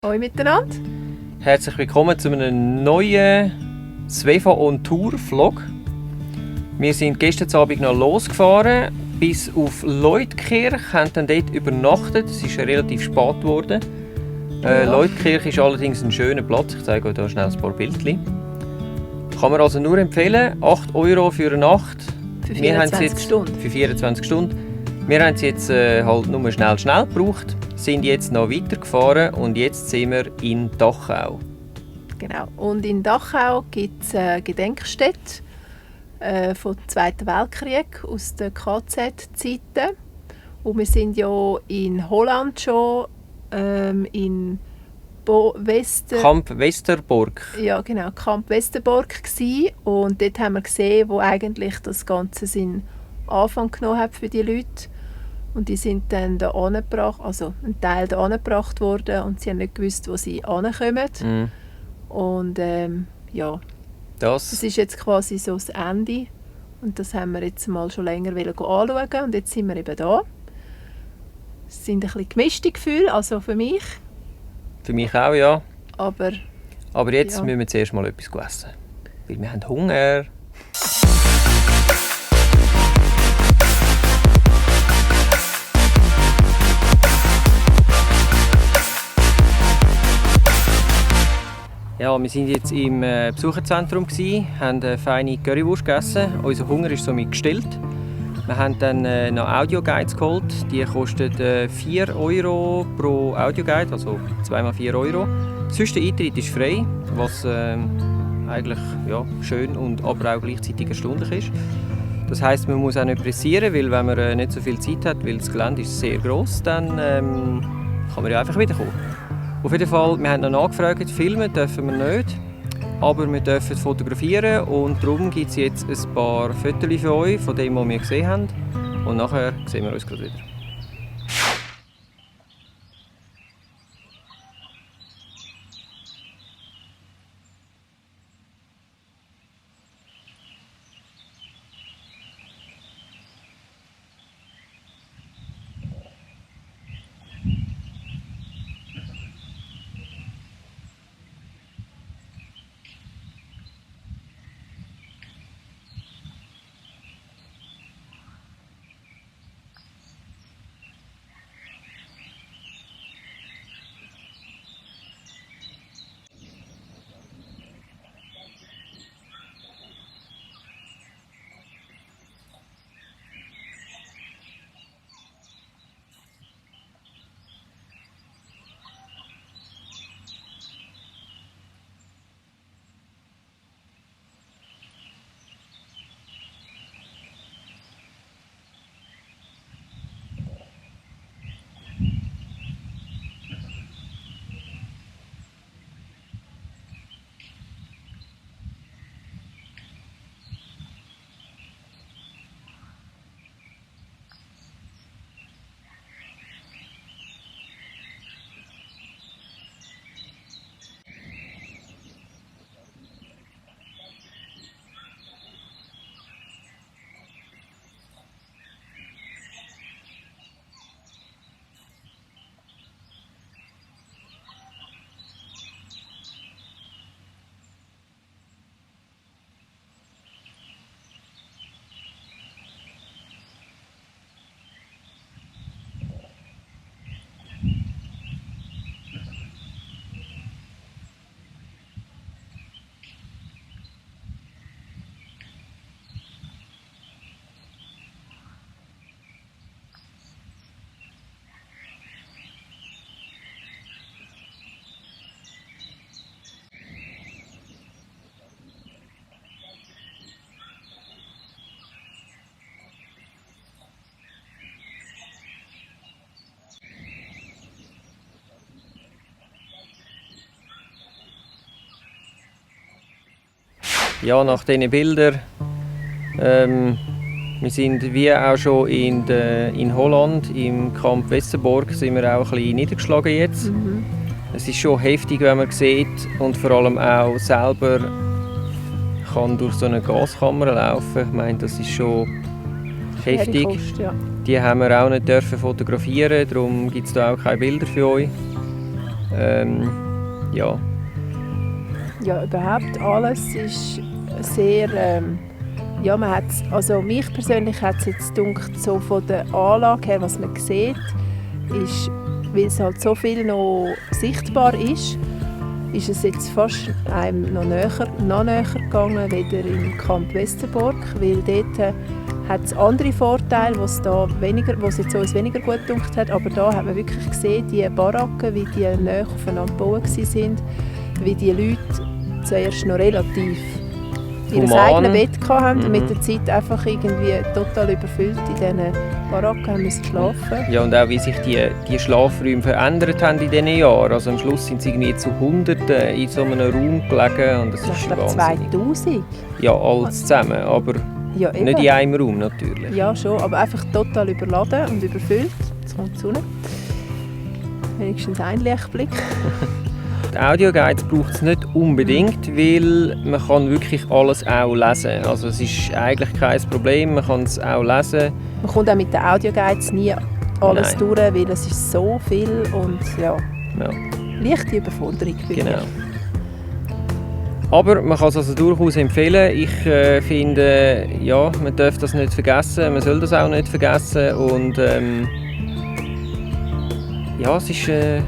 Hallo miteinander. Herzlich willkommen zu einem neuen Svefa on Tour Vlog. Wir sind gestern Abend noch losgefahren bis auf Leutkirch, haben dann dort übernachtet. Es ist relativ spät geworden. Leutkirch ist allerdings ein schöner Platz. Ich zeige euch hier schnell ein paar Bildchen. Kann man also nur empfehlen. 8 € für eine Nacht. Für 24 Stunden. Für 24 Stunden. Wir haben es jetzt halt nur schnell gebraucht, sind jetzt noch weitergefahren und jetzt sind wir in Dachau. Genau. Und in Dachau gibt es eine Gedenkstätte vom Zweiten Weltkrieg aus den KZ-Zeiten. Und wir sind ja in Holland schon in Camp Westerbork. Ja, genau, Camp Westerbork gsi. Und dort haben wir gesehen, wo eigentlich das Ganze seinen Anfang genommen hat für die Leute. Und die sind dann da angebracht, also ein Teil da angebracht worden und sie haben nicht gewusst, wo sie ankommen. Mhm. Und ja, das ist jetzt quasi so das Ende. Und das haben wir jetzt mal schon länger anschauen und jetzt sind wir eben da. Es sind ein bisschen gemischte Gefühle, also für mich. Für mich auch, ja. Aber jetzt ja, müssen wir zuerst mal etwas essen. Weil wir haben Hunger. Ja, wir waren jetzt im Besucherzentrum, haben eine feine Currywurst gegessen. Unser Hunger ist somit gestillt. Wir haben dann noch Audioguides geholt. Die kosten 4 € pro Audioguide, also 2x4 €. Sonst der Eintritt ist frei, was eigentlich ja, schön und aber auch gleichzeitig erstaunlich ist. Das heisst, man muss auch nicht pressieren, weil wenn man nicht so viel Zeit hat, weil das Gelände ist sehr gross, dann kann man ja einfach wiederkommen. Auf jeden Fall, wir haben noch nachgefragt, filmen dürfen wir nicht, aber wir dürfen fotografieren und darum gibt es jetzt ein paar Fotos für euch von dem, was wir gesehen haben und nachher sehen wir uns gerade wieder. Ja, nach diesen Bildern, wir sind wie auch schon in Holland, im Camp Westerbork, sind wir auch ein bisschen niedergeschlagen jetzt. Mhm. Es ist schon heftig, wenn man sieht und vor allem auch selber kann durch so eine Gaskammer laufen. Ich meine, das ist schon heftig. Kost, ja. Die haben wir auch nicht dürfen fotografieren, darum gibt es da auch keine Bilder für euch. Ja. Ja, überhaupt alles ist sehr... ja, man hat's, also mich persönlich hat es jetzt gedacht, so von der Anlage her, was man sieht, ist, weil es halt so viel noch sichtbar ist es jetzt fast einem noch näher gegangen, wieder im Camp Westerbork, weil dort hat es andere Vorteile, was jetzt uns weniger gut gedacht hat, aber da hat man wirklich gesehen, die Baracken, wie die näher aufeinander gebaut waren, wie die Leute zuerst noch relativ ihr eigenes Bett hatten und mit der Zeit einfach irgendwie total überfüllt in diesen Baracken haben müssen schlafen. Ja, und auch wie sich die Schlafräume verändert haben in diesen Jahren. Also am Schluss sind sie irgendwie zu Hunderten in so einem Raum gelegen und das ist wahnsinnig. 2000? Ja, alles zusammen, aber ja, nicht in einem Raum natürlich. Ja, schon, aber einfach total überladen und überfüllt. Jetzt kommt die Sonne. Wenigstens ein Lichtblick. Die Audioguides braucht es nicht unbedingt, weil man kann wirklich alles auch lesen. Also es ist eigentlich kein Problem, man kann es auch lesen. Man kommt auch mit den Audioguides nie alles durch, weil es ist so viel und ja. Leichte Überforderung. Genau. Aber man kann es also durchaus empfehlen. Ich finde, ja, man darf das nicht vergessen, man soll das auch nicht vergessen und ja, es ist eine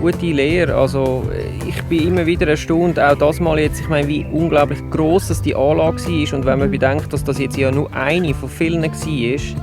gute Lehre. Also, ich bin immer wieder erstaunt, auch das Mal jetzt, ich meine, wie unglaublich gross das die Anlage war. Und wenn man bedenkt, dass das jetzt ja nur eine von vielen war,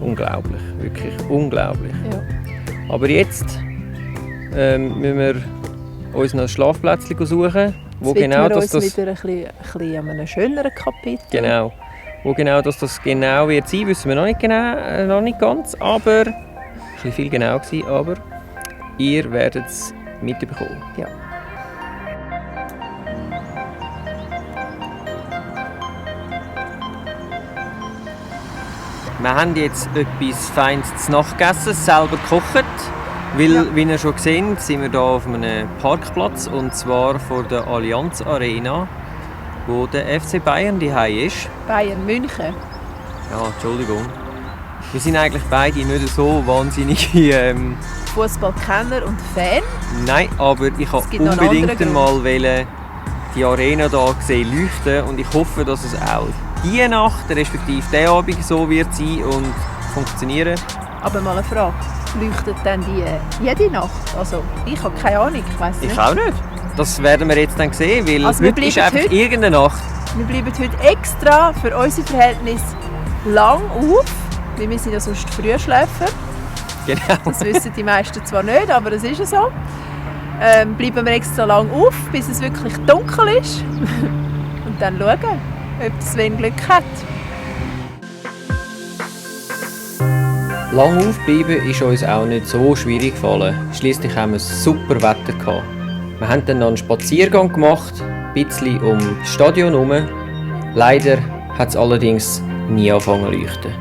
unglaublich, wirklich unglaublich. Ja. Aber jetzt müssen wir uns noch ein Schlafplätzchen suchen, wo genau das wieder ein bisschen an einem schöneren Kapitel. Genau. Wo genau das genau wird sein, wissen wir noch nicht ganz, aber es war viel genau, aber ihr werdet es mitbekommen. Ja. Wir haben jetzt etwas Feines zu Nacht gegessen, selber gekocht. Weil, wie ihr schon seht, sind wir hier auf einem Parkplatz, und zwar vor der Allianz Arena, wo der FC Bayern daheim ist. Bayern München. Ja, Entschuldigung. Wir sind eigentlich beide nicht so wahnsinnige Fußballkenner und Fan. Nein, aber ich wollte unbedingt einmal die Arena hier sehen leuchten, und ich hoffe, dass es auch diese Nacht, respektive diesen Abend, so wird sein und funktionieren. Aber mal eine Frage, leuchtet denn die jede Nacht? Also, ich habe keine Ahnung, ich weiss nicht. Ich auch nicht. Das werden wir jetzt dann sehen, weil also heute ist einfach irgendeine Nacht. Wir bleiben heute extra für unsere Verhältnisse lang auf, weil wir sind ja sonst Frühschläfer. Genau. Das wissen die meisten zwar nicht, aber es ist ja so. Bleiben wir extra lang auf, bis es wirklich dunkel ist. Und dann schauen, ob Sven Glück hat. Lang aufbleiben ist uns auch nicht so schwierig gefallen. Schliesslich haben wir super Wetter gehabt. Wir haben dann noch einen Spaziergang gemacht, ein bisschen um das Stadion herum. Leider hat es allerdings nie angefangen zu leuchten.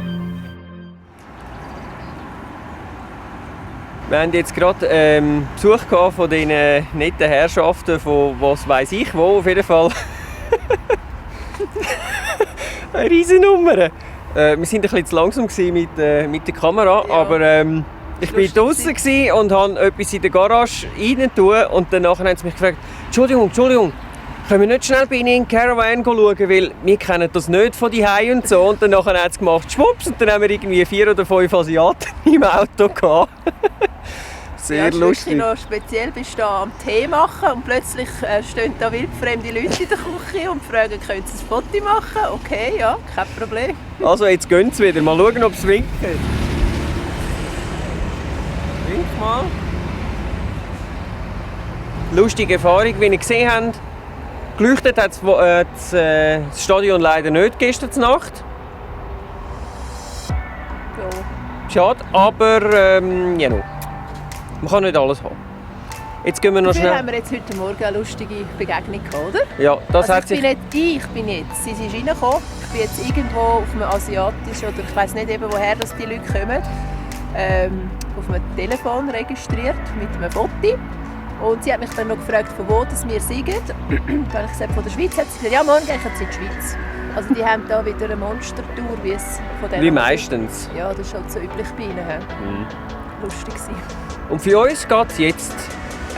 Wir haben jetzt gerade Besuch von den netten Herrschaften von was weiss ich wo, auf jeden Fall. Eine riesen Nummer. Wir waren ein bisschen zu langsam mit der Kamera, ja. Aber ich war draußen und habe etwas in der Garage rein tun, und danach haben sie mich gefragt, Entschuldigung, können wir nicht schnell bei Ihnen in den Caravan schauen, weil wir kennen das nicht von Zuhause und so. Und dann haben sie gemacht, schwupps, und dann haben wir irgendwie 4 oder 5 Asiaten im Auto gehabt. Sehr lustig. Noch speziell bist du da am Tee machen und plötzlich stehen da wildfremde Leute in der Küche und fragen, können sie ein Foto machen? Okay, ja, kein Problem. Also jetzt gehen sie wieder. Mal schauen, ob es winkt. Wink mal. Lustige Erfahrung, wie ihr gesehen habt. Geleuchtet hat das Stadion leider nicht gestern Nacht. Ja. Schade, aber ja, no. Man kann nicht alles haben. Jetzt gehen wir noch schnell. Haben wir jetzt heute Morgen eine lustige Begegnung gehabt, oder? Ja, das also hat sich... ich bin jetzt. Sie ist reingekommen. Ich bin jetzt irgendwo auf einem asiatischen, oder ich weiss nicht eben, woher das die Leute kommen, auf einem Telefon registriert mit einem Foto. Und sie hat mich dann noch gefragt, von wo das wir sind. Dann habe ich gesagt, von der Schweiz. Hat sie gesagt, ja, morgen gehen sie in die Schweiz. Also die haben da wieder eine Monstertour, wie es von denen. Wie meistens. Ja, das ist halt so üblich bei ihnen. Lustig gewesen. Und für uns geht es jetzt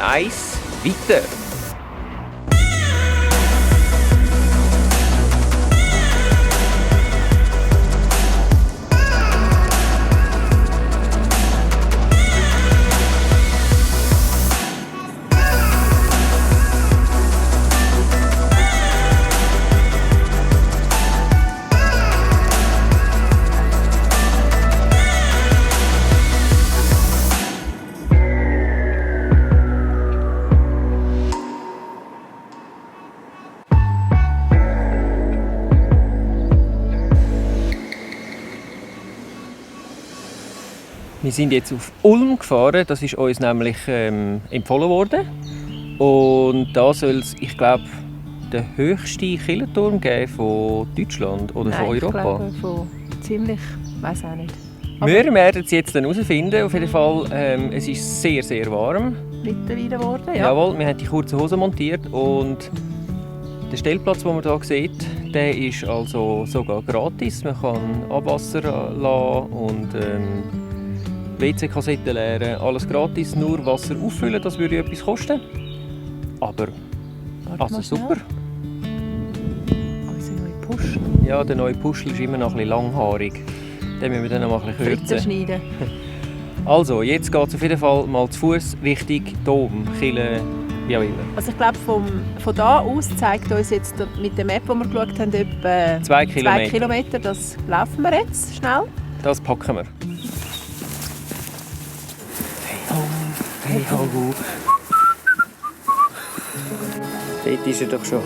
1 weiter. Wir sind jetzt auf Ulm gefahren, das ist uns nämlich empfohlen worden. Und da soll es, ich glaube, den höchsten Kirchenturm geben von Deutschland oder von Europa. Ich glaube, von ziemlich, ich weiß auch nicht. Wir werden es jetzt dann herausfinden. Auf jeden Fall, es ist sehr, sehr warm. Mittlerweile geworden, ja. Jawohl, wir haben die kurzen Hosen montiert und der Stellplatz, den man hier sieht, der ist also sogar gratis. Man kann Abwasser lassen und WC-Kassetten leeren, alles gratis, nur Wasser auffüllen, das würde etwas kosten. Aber, also super. Unser neuer Puschel. Ja, der neue Puschel ist immer noch ein bisschen langhaarig. Den müssen wir dann noch ein bisschen Fritter kürzen. schneiden. Also, jetzt geht es auf jeden Fall mal zu Fuß Richtung Dom, Kirche, wie auch immer. Also ich glaube, von da aus zeigt uns jetzt mit der Map, die wir geschaut haben, etwa 2 2 Kilometer. Das laufen wir jetzt schnell. Das packen wir. Hey ho. Dort ist er doch schon.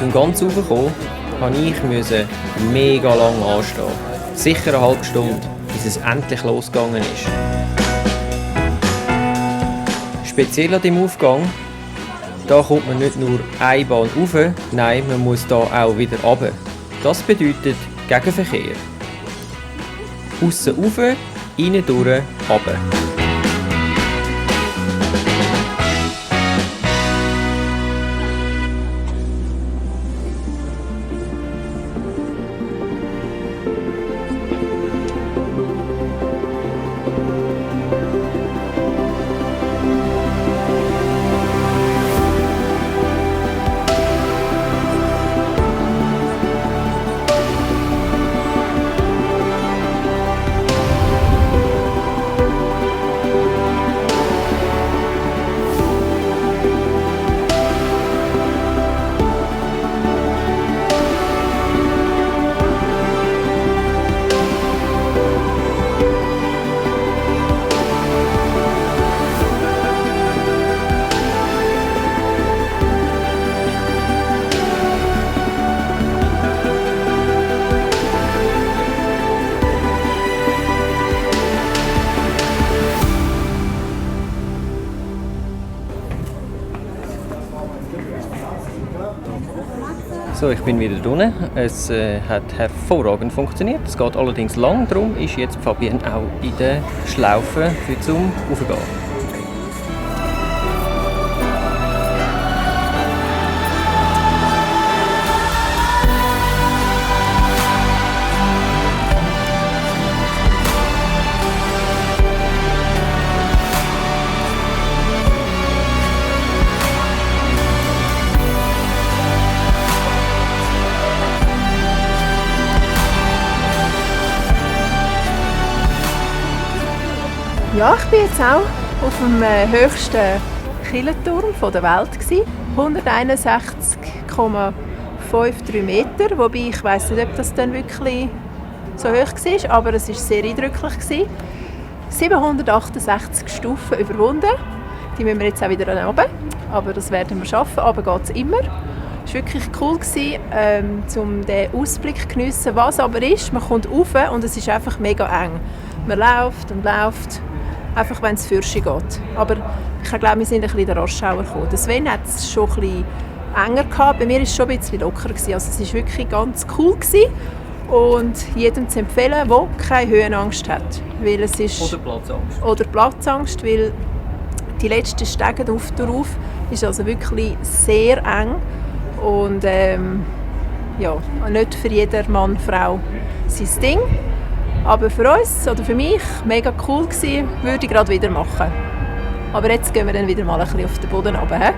Um ganz raufzukommen, musste ich mega lang anstehen. Sicher eine halbe Stunde, bis es endlich losgegangen ist. Speziell an diesem Aufgang, da kommt man nicht nur eine Bahn rauf, nein, man muss da auch wieder runter. Das bedeutet Gegenverkehr. Aussen rauf, innen durch, runter. So, ich bin wieder drinnen. Es hat hervorragend funktioniert. Es geht allerdings lang, darum ist jetzt Fabienne auch in der Schlaufe für zum Raufgehen. Ja, ich war jetzt auch auf dem höchsten Kirchenturm der Welt. 161,53 Meter. Wobei ich weiss nicht, ob das dann wirklich so hoch war, aber es war sehr eindrücklich. 768 Stufen überwunden. Die müssen wir jetzt auch wieder runter. Aber das werden wir schaffen. Aber geht es immer. Es war wirklich cool, um den Ausblick zu geniessen. Was aber ist, man kommt rauf und es ist einfach mega eng. Man läuft und läuft. Einfach wenn es Fürsche geht. Aber ich glaube, wir sind ein bisschen in den Raschauer gekommen. Der Sven hat es schon ein bisschen enger gehabt. Bei mir war es schon ein bisschen lockerer. Also es war wirklich ganz cool. Und jedem zu empfehlen, der keine Höhenangst hat. Weil es ist, Oder Platzangst. Oder Platzangst, weil die letzten Stege darauf ist also wirklich sehr eng. Und ja, nicht für jeder Mann, Frau sein Ding. Aber für uns oder für mich mega cool gewesen, würde ich gerade wieder machen. Aber jetzt gehen wir dann wieder mal ein bisschen auf den Boden runter. He?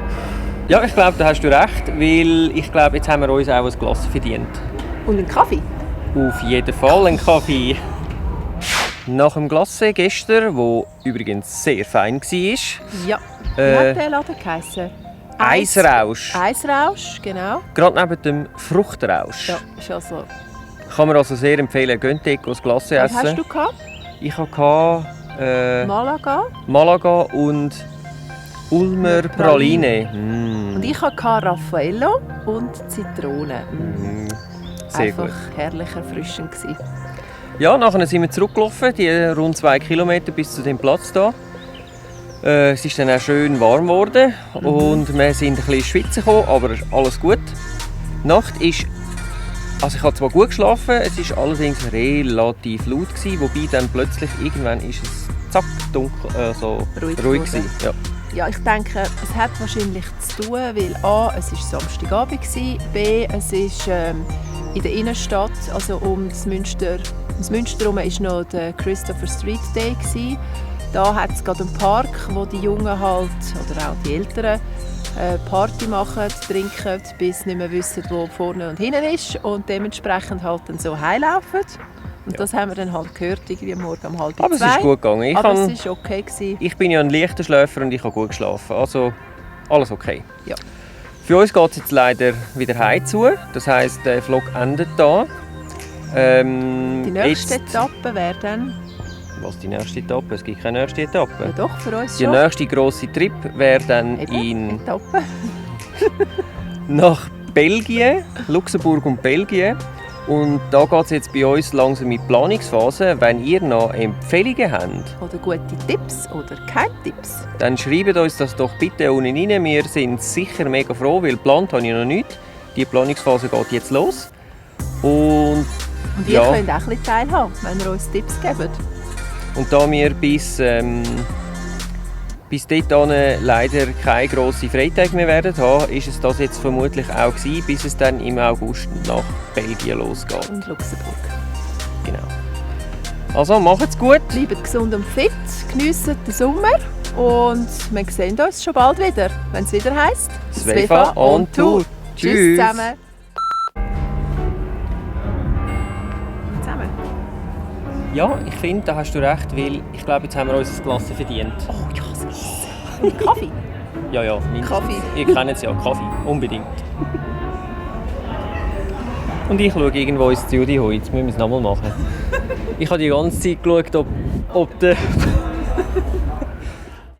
Ja, ich glaube, da hast du recht, weil ich glaube, jetzt haben wir uns auch ein Glas verdient. Und einen Kaffee? Auf jeden Fall einen Kaffee. Nach dem Glacé gestern, der übrigens sehr fein war. Ja. Wie hat der Laden geheissen? Eisrausch. Eisrausch, genau. Gerade neben dem Fruchtrausch. Ja, ist also. Kann man also sehr empfehlen, geht dort das Glacé essen. Was hast du gehabt? Ich hatte Malaga und Ulmer Praline. Und ich hatte Raffaello und Zitrone. Sehr einfach gut. Herrlich erfrischend gewesen. Ja, nachher sind wir zurückgelaufen, die rund 2 Kilometer bis zu dem Platz hier. Es ist dann auch schön warm geworden und wir sind ein bisschen ins Schwitzen gekommen, aber alles gut. Die Nacht ist, also ich habe zwar gut geschlafen, es war allerdings relativ laut gewesen, wobei dann plötzlich irgendwann ist es zack dunkel, ruhig gewesen. Ja. Ja, ich denke, es hat wahrscheinlich zu tun, weil A, es war Samstagabend, B, es ist in der Innenstadt, also um das Münster herum war noch der Christopher Street Day gewesen. Da hat es gerade einen Park, wo die Jungen halt, oder auch die Älteren, Party machen, trinken, bis sie nicht mehr wissen, wo vorne und hinten ist und dementsprechend halt dann so heimlaufen. Und das haben wir dann halt gehört, irgendwie morgen um 1:30. Aber es ist gut gegangen. Aber es war okay gewesen. Ich bin ja ein leichter Schläfer und ich habe gut geschlafen, also alles okay. Ja. Für uns geht es jetzt leider wieder heim zu, das heisst, der Vlog endet hier. Die nächste Etappe wäre dann... Was die nächste Etappe? Es gibt keine nächste Etappe. Ja doch, für uns schon. Der nächste grosse Trip wäre dann Etappe. nach Belgien, Luxemburg und Belgien. Und da geht es jetzt bei uns langsam in die Planungsphase. Wenn ihr noch Empfehlungen habt oder gute Tipps oder keine Tipps, dann schreibt uns das doch bitte unten rein. Wir sind sicher mega froh, weil geplant habe ich noch nichts. Die Planungsphase geht jetzt los. Und ihr könnt auch ein bisschen teilhaben, wenn ihr uns Tipps gebt. Und da wir bis dahin leider keine grossen Freitage mehr werden haben, ist es das jetzt vermutlich auch gewesen, bis es dann im August nach Belgien losgeht. Und Luxemburg. Genau. Also macht's gut. Bleibt gesund und fit, geniessen den Sommer und wir sehen uns schon bald wieder, wenn es wieder heisst Svefa on Tour. Tschüss zusammen. Ja, ich finde, da hast du recht, weil ich glaube, jetzt haben wir uns ein Glas verdient. Oh ja, und Kaffee? Ja, mindestens. Kaffee. Ihr kennt es ja, Kaffee, unbedingt. Und ich schaue irgendwo ins Studio, jetzt müssen wir es nochmal machen. Ich habe die ganze Zeit geschaut, ob der...